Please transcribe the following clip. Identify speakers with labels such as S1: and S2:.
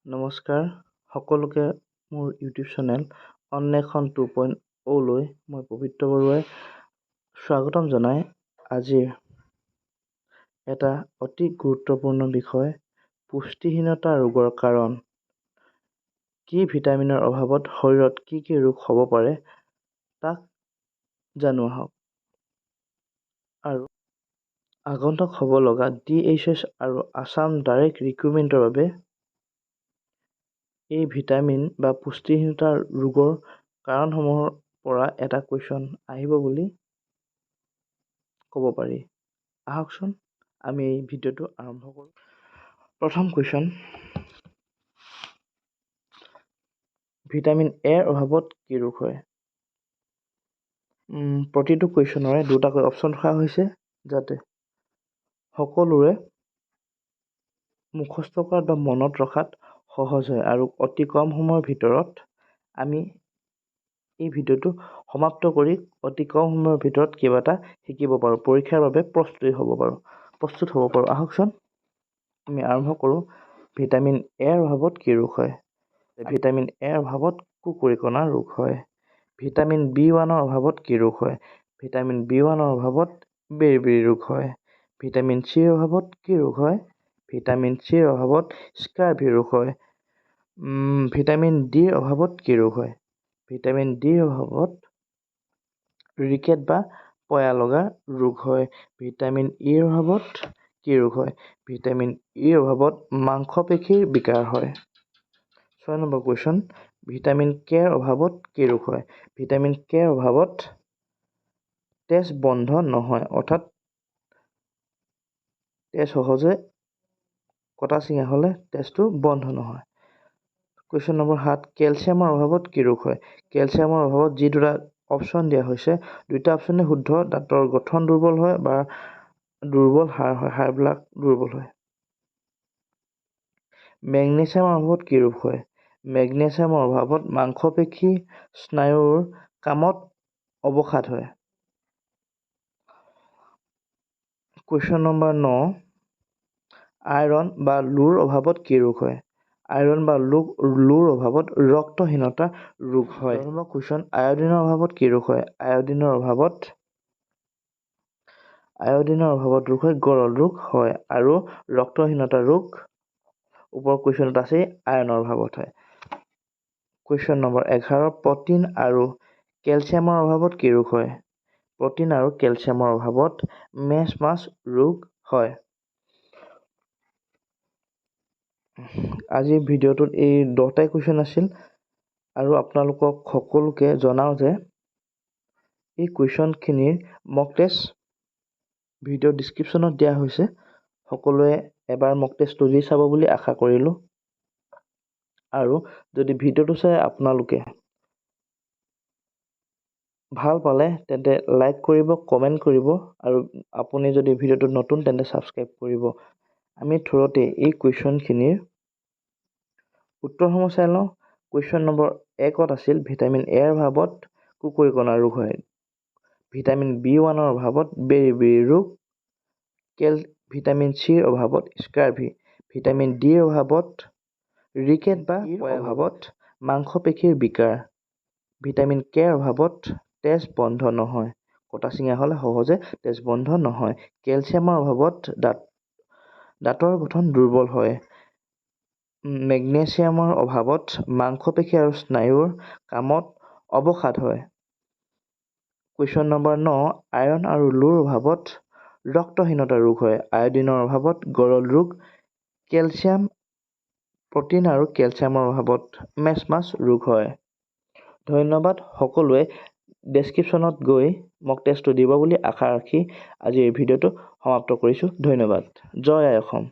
S1: নমস্কাৰ সকলোকে, মোৰ ইউটিউব চেনেল অন্বেষণ 2.0লৈ মই পবিত্ৰ বৰুৱাই স্বাগতম জনাই আজিৰ এটা অতি গুৰুত্বপূৰ্ণ বিষয়, পুষ্টিহীনতা ৰোগৰ কাৰণ কি, ভিটামিনৰ অভাৱত শৰীৰত কি কি ৰোগ হ'ব পাৰে তাক জানো আহক আৰু আগন্তুক হ'ব লগা ডিএইচএছ আৰু আছাম ডাইৰেক্ট ৰিক্ৰুইটমেণ্টৰ বাবে এই ভিটামিন বা পুষ্টিহীনতা ৰোগৰ কাৰণসমূহৰ পৰা এটা কুৱেশ্যন আহিব বুলি ক'ব পাৰি। আহকচোন, আমি এই ভিডিঅ'টো আৰম্ভ কৰোঁ। প্ৰথম কুৱেশ্যন, ভিটামিন এৰ অভাৱত কি ৰোগ হয়? প্ৰতিটো কুৱেশ্যনৰে দুটাকৈ অপশ্যন ৰখা হৈছে, যাতে সকলোৰে মুখস্থ কৰাত বা মনত ৰখাত সহজ হয় আৰু অতি কম সময়ৰ ভিতৰত আমি এই ভিডিঅ'টো সমাপ্ত কৰি অতি কম সময়ৰ ভিতৰত কিবা এটা শিকিব পাৰোঁ, পৰীক্ষাৰ বাবে প্ৰস্তুত হ'ব পাৰোঁ। আহকচোন, আমি আৰম্ভ কৰোঁ। ভিটামিন এৰ অভাৱত কি ৰোগ হয়? ভিটামিন এৰ অভাৱত কুকুৰীকণা ৰোগ হয়। ভিটামিন বি 1ৰ অভাৱত কি ৰোগ হয়? ভিটামিন বি 1ৰ অভাৱত বেৰি ৰোগ হয়। ভিটামিন চিৰ অভাৱত কি ৰোগ হয়? ভিটামিন চিৰ অভাৱত স্কাৰ্ভি ৰোগ হয়। ভিটামিন ডিৰ অভাৱত কি ৰোগ হয়? ভিটামিন ডিৰ অভাৱত ৰিকেট বা পয়া লগা ৰোগ হয়। ভিটামিন ইৰ অভাৱত কি ৰোগ হয়? ভিটামিন ইৰ অভাৱত মাংসপেশীৰ বিকাৰ হয়। 6 নম্বৰ কুৱেশ্যন, ভিটামিন কেৰ অভাৱত কি ৰোগ হয়? ভিটামিন কেৰ অভাৱত তেজ বন্ধ নহয়, অৰ্থাৎ তেজ সহজে কটা চিঙা হ'লে তেজটো বন্ধ নহয়। কুৱেশ্যন নম্বৰ 7, কেলছিয়ামৰ অভাৱত কি ৰোগ হয়? কেলছিয়ামৰ অভাৱত যি দুটা অপশ্যন দিয়া হৈছে, দুইটা অপশ্যনে শুদ্ধ। দাঁতৰ গঠন দুৰ্বল হয় বা দুৰ্বল হাড় হয়, হাড়বিলাক দুৰ্বল হয়। মেগনেছিয়ামৰ অভাৱত কি ৰোগ হয়? মেগনেছিয়ামৰ অভাৱত মাংসপেশী, স্নায়ুৰ কামত অৱসাদ হয়। কুৱেশ্যন নম্বৰ 9, আইৰণ বা লোৰ অভাৱত কি ৰোগ হয়? আইৰণ বা লোৰ অভাৱত ৰক্তহীনতা ৰোগ হয়। 10 নম্বৰ কুৱেশ্যন, আয়ডিনৰ অভাৱত কি ৰোগ হয়? আয়ডিনৰ অভাৱত ৰোগ হয়, গৰল ৰোগ হয় আৰু ৰক্তহীনতা ৰোগ ওপৰৰ কুৱেশ্যনত আছে, আয়ৰণৰ অভাৱত হয়। কুৱেশ্যন নম্বৰ 11, প্ৰটিন আৰু কেলছিয়ামৰ অভাৱত কি ৰোগ হয়? প্ৰটিন আৰু কেলছিয়ামৰ অভাৱত মেচমাছ ৰোগ হয়। আজিৰ ভিডিঅ'টোত এই 10টাই কুৱেশ্যন আছিল আৰু আপোনালোকক সকলোকে জনাওঁ যে এই কুৱেশ্যনখিনিৰ মক টেষ্ট ভিডিঅ' ডিছক্ৰিপশ্যনত দিয়া হৈছে। সকলোৱে এবাৰ মক টেষ্টটো দি চাব বুলি আশা কৰিলোঁ আৰু যদি ভিডিঅ'টো চাই আপোনালোকে ভাল পালে, তেন্তে লাইক কৰিব, কমেণ্ট কৰিব আৰু আপুনি যদি ভিডিঅ'টোত নতুন, তেন্তে ছাবস্ক্ৰাইব কৰিব। আমি থোৰতে এই কুৱেশ্যনখিনিৰ উত্তৰসমূহ চাই লওঁ। কুৱেশ্যন নম্বৰ 1ত আছিল, ভিটামিন এৰ অভাৱত কুকুৰীকণা ৰোগ হয়। ভিটামিন বি 1ৰ অভাৱত বেৰি বেৰি ৰোগ, ভিটামিন চিৰ অভাৱত স্কাৰ্ভি, ভিটামিন ডিৰ অভাৱত ৰিকেট বা অভাৱত মাংসপেশীৰ বিকাৰ, ভিটামিন কেৰ অভাৱত তেজ বন্ধ নহয়, কটা চিঙা হ'লে সহজে তেজ বন্ধ নহয়, কেলছিয়ামৰ অভাৱত দাঁতৰ গঠন দুৰ্বল হয়, মেগনেছিয়ামৰ অভাৱত মাংসপেশী আৰু স্নায়ুৰ কামত অৱসাদ হয়। কুৱেশ্যন নম্বৰ 9, আইৰণ আৰু লোৰ অভাৱত ৰক্তহীনতা ৰোগ হয়। আয়ডিনৰ অভাৱত গৰল ৰোগ, প্ৰটিন আৰু কেলছিয়ামৰ অভাৱত মেচমাছ ৰোগ হয়। ধন্যবাদ। সকলোৱে ডেছক্ৰিপশ্যনত গৈ মক টেষ্টটো দিব বুলি আশা ৰাখি আজিৰ এই ভিডিঅ'টো সমাপ্ত কৰিছোঁ। ধন্যবাদ। জয় আই অসম।